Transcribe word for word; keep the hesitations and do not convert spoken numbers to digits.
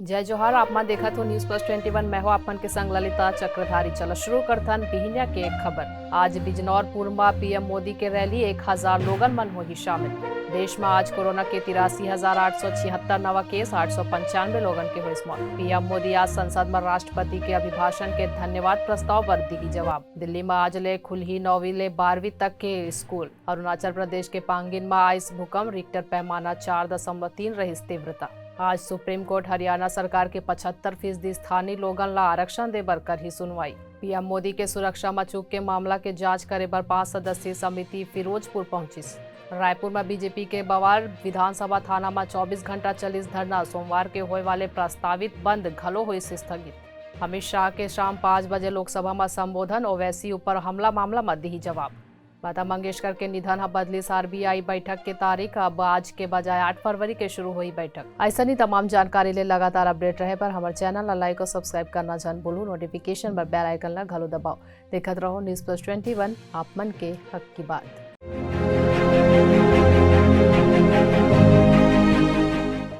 जय जोहार, आप मन देखत हो News Plus Twenty One, मैं हो आप मन के संग ललिता चक्रधारी। चला शुरू करथन बिहिनिया के खबर। आज बिजनौरपुर म पीएम मोदी के रैली, एक हजार लोगन मन होही शामिल। देश म आज कोरोना के तिरासी हजार आठ सौ छिहत्तर नवा केस, आठ सौ पंचानवे लोगन के होइस मौत। पीएम मोदी आज संसद म राष्ट्रपति के अभिभाषण के धन्यवाद प्रस्ताव बर दिही जवाब। दिल्ली म आज ले खुलही नौवीं ले बारहवीं तक के स्कूल। अरुणाचल प्रदेश के पांगिन म आइस भूकंप, रिक्टर पैमाना चार दशमलव तीन रहिस तीव्रता। आज सुप्रीम कोर्ट हरियाणा सरकार के पचहत्तर फीसदी स्थानीय लोगन ला आरक्षण दे बर करही सुनवाई। पीएम मोदी के सुरक्षा म चूक के मामला के जांच करे बर पांच सदस्यीय समिति फिरोजपुर पहुंचिस। रायपुर म बीजेपी के बवाल, विधानसभा थाना म चौबीस घंटा चलिस धरना, सोमवार के होए वाले प्रस्तावित बंद घलो होइस स्थगित। अमित शाह के शाम पाँच बजे लोकसभा म संबोधन, ओवैसी ऊपर हमला मामला म दिही जवाब। लता मंगेशकर के निधन ह बदलिस आरबीआई बैठक के तारीख, अब आज के बजाय आठ फरवरी के शुरू होही बैठक। अइसनी तमाम जानकारी ले लगातार अपडेट रहे बर हमर चैनल ला लाइक और सब्सक्राइब करना झन भूलू, नोटिफिकेशन बर बेल आइकन ला घलो दबाओ। देखत रहो News Plus Twenty One, आप मन के हक की बात।